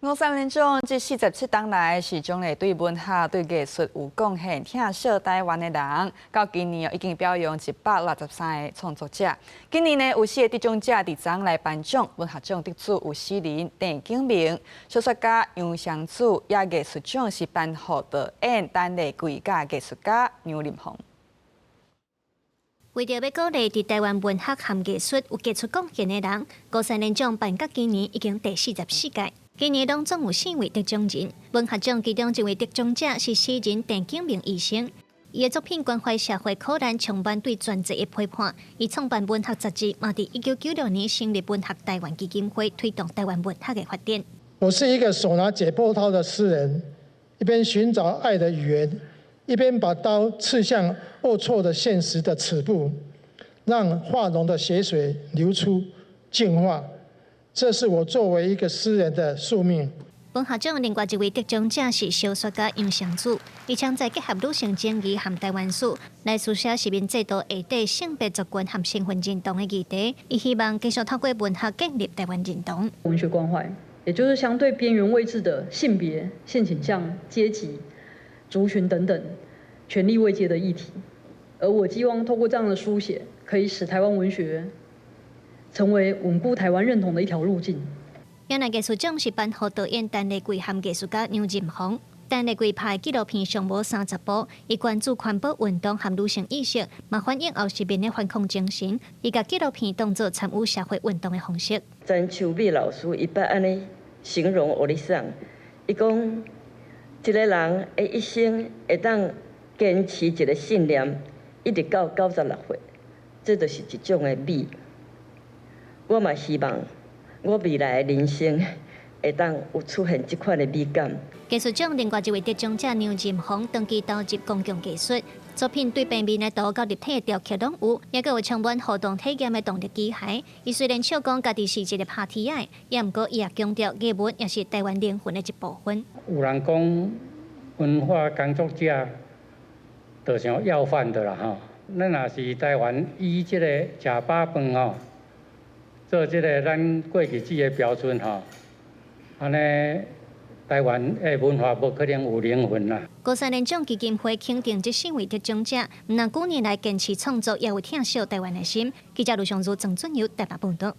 五三年獎這47冬來是獎勵對文學、對藝術有貢獻、疼惜臺灣的人。到今年已經表揚163個創作者。今年呢，有四个得獎者佇昨來頒獎，文學獎得主有詩人鄭景明、小說家楊雙子，也藝術獎是頒予導演陳麗貴佮藝術家楊林鳳。為著欲鼓勵佇臺灣文學和藝術有傑出貢獻的人，五三連獎辦到今年已經第44屆。今年攏總有四位得獎人，文學獎其中一位得獎者是詩人鄭景明醫生。伊的作品關懷社會苦難，充滿對專制的批判。伊創辦文學雜誌，嘛佇1996年成立文學臺灣基金會，推動臺灣文學的發展。我是一個手拿解剖刀的詩人，一邊尋找愛的語言，一邊把刀刺向齷齪的現實的恥部，讓化膿的血水流出，淨化。這是我作為一個詩人的宿命。文學獎另外一位得獎者是小說家楊雙子，伊常在結合女性情誼和臺灣史來書寫殖民制度下底性別族群和身份認同的議題。伊希望繼續透過文學建立臺灣認同。文學關懷，也就是相對邊緣位置的性別、性傾向、階級、族群等等權力位階的議題。而我希望透過這樣的書寫，可以使臺灣文學成為穩固臺灣認同的一條路徑。原來藝術獎是頒予導演陳麗貴和藝術家楊仁宏。陳麗貴拍的紀錄片上無30部，伊關注環保運動和女性意識，嘛反映後殖民的反抗精神。伊共紀錄片當作參與社會運動的方式。曾秋美老師伊捌按呢形容歐里桑，伊講一个人的一生會當堅持一个信念，一直到96歲，這就是一種的美。我嘛希望我未來的人生會當有出現這款的美感。藝術獎另外一位得獎者楊仁宏長期投入公共藝術作品，對平面的圖到立體的雕刻攏有，也閣有充滿互動體驗的動力機械。伊雖然笑講家己是一个拍鐵仔，也毋過伊也強調藝文也是臺灣靈魂的一部分。有人講文化工作者就像要飯的啦吼，咱若是臺灣以這个食飽飯吼，做這个咱過日子的標準吼，按呢臺灣的文化無可能有靈魂啦。五三連獎基金會肯定這四位得獎者，毋但幾年來堅持創作，也有疼惜臺灣的心。記者盧尚如、鄭俊友台北報導。